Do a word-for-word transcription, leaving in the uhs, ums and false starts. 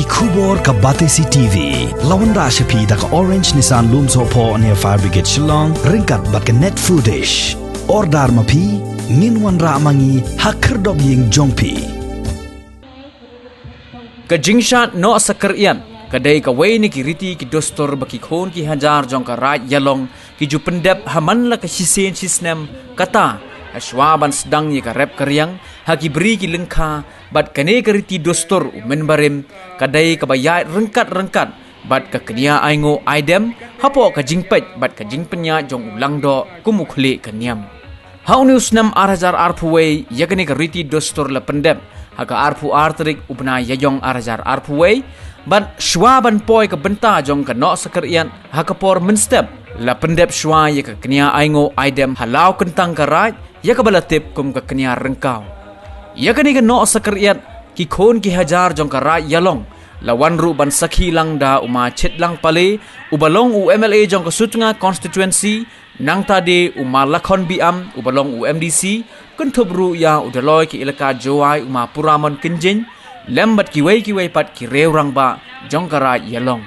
Khubor ka Batesi T V. Lawan rah sha phi da ka Orange Nissan Lumsohphoh near Fire Brigade Shillong, ryngkat bad ka Net Foodish. Order ma phi, ngin wanrah ma ngi ha khyrdop ïing jong phi. Ka jingshad noh sakhriat ka dei kawei na ki riti ki dustur ba ki khun ki hajar jong ka Raid Ïalong ki ju pyndep ha man la ka shisien shisnem, kata ha shwa ban sdang ïa ka rep ka riang ha ki bri ki lyngkha. Bad kane ka riti dustur u mynbarim ka dei kaba ïaid ryngkat ryngkat bad ka kñia ainguh aidem hapoh ka jingpeit bad ka jingpynïaid jong u langdoh kum u khlieh ka niam. Ha une u snem ar hajar arphew wei ïa kane ka riti dustur la pyndep ha ka arphew ar tarik u bnai Ïaïong ar hajar arphew wei. Bad shwa ban poi ka bynta jong ka noh sakhriat ha ka por mynstep la pyndep shwa ïa ka kñia ainguh aidem ha law kyntang ka Raid, ïa kaba la tip kum ka kñia ryngkaw. Ïa kane ka noh sakhriat ki khun ki hajar jong ka Raid Ïalong la wan ruh ban sakhi lang da u Ma Chitlang Pale uba long u M L A jong ka Sutnga Constituency, nangta de u Ma Lakhon Biam uba long u M D C, kynthup ruh ïa u Daloi ka Elaka Jowai u Ma Puramon Kynjin, lem bad kiwei kiwei pat ki riew rangbah jong ka Raid Ïalong.